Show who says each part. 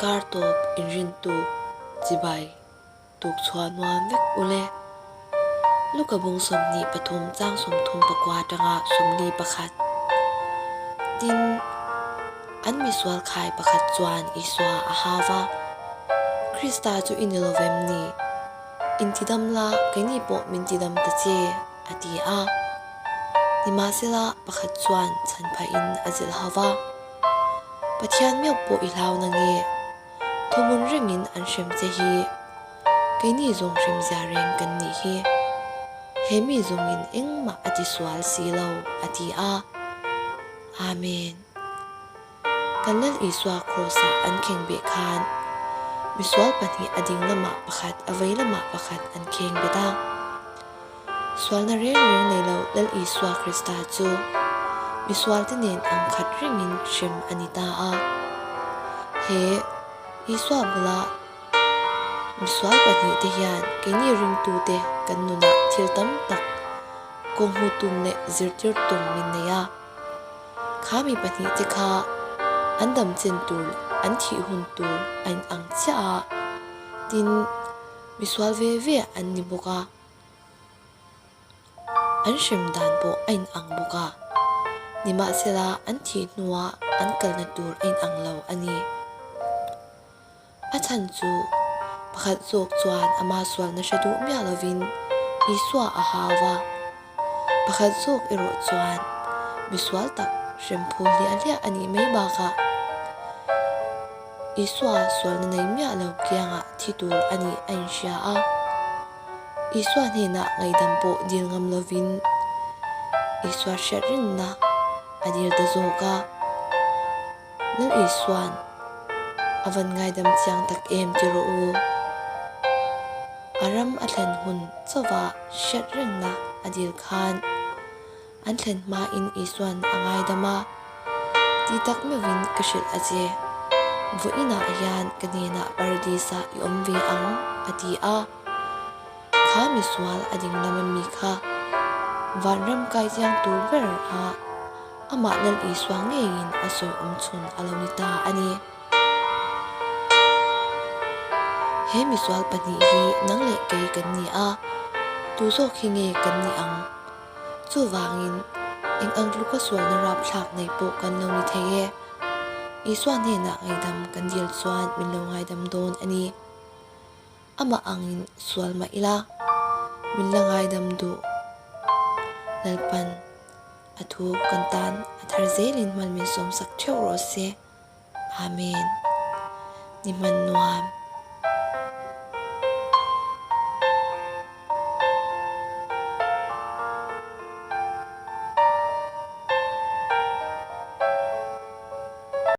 Speaker 1: Kar tawp inrintu chibai tuk chhuah nuam vek ule. Luka bung 23 chang 34 atanga 41. Tin, an misual khai pakhat chuan Isua a hau va, Krista chu i ni lo vem ni? Intidam la, keini pawh min tidam ta che, a ti a. Nimahsela, pakhat chuan chhan phahin a zilh hau va, Pathian meuh pawh i hlau na nge? Thuhmun rengin an hrem che hi. Keini zawng hrem zia reng kan nih hi. He mi zawngin engmah a ti sual si lo, a ti a. Amen. Kan Lal Isua Kraws-ah an kheng beh khan misual pahnih a ding lamah pakhat a vei lamah pakhat an kheng bet a. Sualna reng reng nei lo Lal Isua Krista chu misualte nen ang khat rengin hrem a ni ta a. He Isua bula misual pahnihte hian keini ringtute kan nunah thil tam tak kawng hmu tum leh zirtir tum min nei a. Kha mi pahnihte kha an dam chen tur leh an thih hun tur a inang chiah a, tin misual ve ve an ni bawk a, an hrem dan pawh a inang bawk a, nimahsela an thih hnuah an kalna tur a inang lo a ni. A chhan chu pakhat zawk chuan ama sualna hre duh miah lovin Isua a hau va, pakhat zawk erawh chuan misual tak hremphul hliah hliah a nih mai bakah Isua sualna nei miah lo kiangah thi tur a nih a inhria a. Isua hnenah ngaihdam pawh dil ngam lovin Isua hriat rinna a dil ta zawk a. Lal Isua'n a van ngaidam chiang tak em ti rawh u. A ram a thlen hun chauva hriat rengna a dil khan an thlen hmain Isua'n a ngaidam a, Ti tak meuhin ka hrilh a che, vawiinah hian ka hnenah Paradis-ah i awm ve ang, a ti a. Kha misual a ding lam a mi kha vanram kai chiang tur ber a amah Lal Isua ngeiin a sawi awm chhun a lo ni ta a ni. He misual pahnih hi nang leh kei kan ni a, tu zawk hi nge kan ni ang? Chuvangin eng ang tluka sualna rapthlak nei pawh kan lo ni thei e. Isua hnenah ngaihdam kan dil chuan min lo ngaidam dawn a ni. Amah angin sual mah ila, min la ngaidam duh. Lalpan a thu kan tan a thar zelin hman min sawmsak theuh rawh se. Amen. Ni hman nuam.